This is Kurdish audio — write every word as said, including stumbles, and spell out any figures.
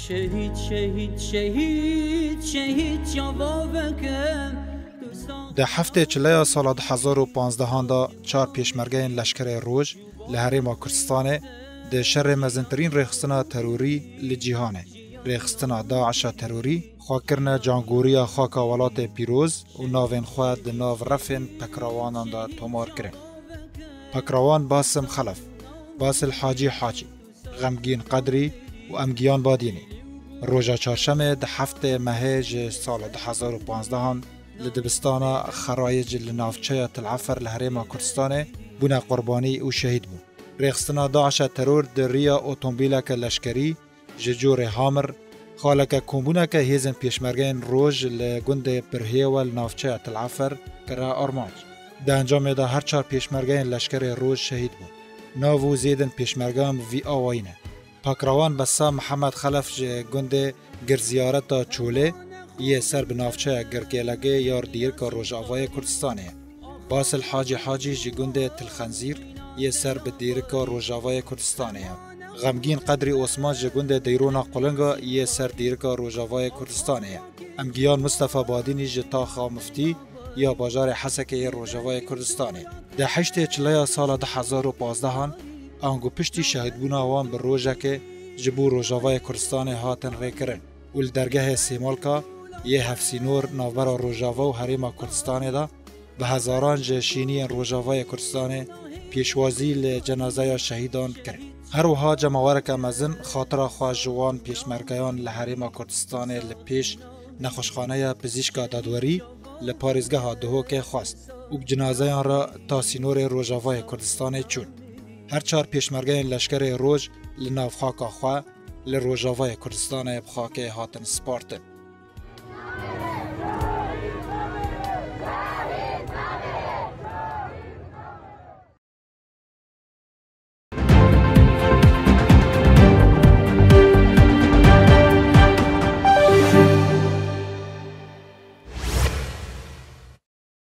Şehîd, şehîd, şehîd, şehîd çava vekem. Di heftê çileya sala du hezar û panzdehan de çar pêşmergeyên leşkerê Roj li Herêma Kurdistanê di şerê mezintirîn rêxistina terorî li cîhanê, rêxistina DAIŞa terorî, xwe kirine cangoriya xaka welatê pîroz û navên xwe di nav refên pekrawanan de tomar kirin. Pekrawan Basim Xelef, Basil Hacî Hacî, Xemgîn Qedrî û Emgiyan Badînî. Roja çarşemê di heftê mehê ji sala du hezar û panzdehan li dibistana Xerayic li navçeya Til Efer li Herêma Kurdistanê bûne qurbanî û şehîd bûn. Rêxistina DAIŞa teror di riya otomobîleke leşkerî ji corê Hamir, xaleke kombûneke hêzên pêşmergeyên Roj li gundê Pirhêwe li navçeya Til Efer kire armanc. Di encamê de her çar pêşmergeyên leşkerê Roj şehîd bûn. Nav û zêdên pêşmergan bi vî awayî ne. Pakrawan Bessam Mihemed Xelef ji gundê Girziyareta Çolê yê ser bi navçeya Girkêlegê ya dîrika Rojavayê Kurdistanê ye. Basil Hacî Hacî ji gundê Tilxenzîr yê ser bi dîrika Rojavayê Kurdistanê ye. Xemgîn Qedrî Osman ji gundê Deyrona Qulinga yê ser dîrika Rojavayê Kurdistanê ye. Emgiyan Mistefa Badînî ji taxa Miftî ya bajarê Hesekê yê Rojavayê Kurdistanê. Di heştê çileya sala du hezar û pazdehan, ango piştî şehîdbûna wan bi rojekê ji bo Rojavayê Kurdistanê hatin rêkirin û li dergehê Sêmalka yê hevsînor navbera Rojava û Herêma Kurdistanê de bi hezaran ji şîniyên Rojavayê Kurdistanê pêşwazî li cenazeya şehîdan kirin. Her wiha cemawereke mezin xatira xwe ji wan pêşmergeyan li Herêma Kurdistanê li pêş Nexweşxaneya Pizîşka Dadwerî li parêzgeha Duhokê xwest û bi cinazeyan re ta sînorê Rojavayê Kurdistanê çûn. Her çar pêşmergeyên leşkerê Roj li nav xaka xwe li Rojavayê Kurdistanê bi xakê hatin spartin.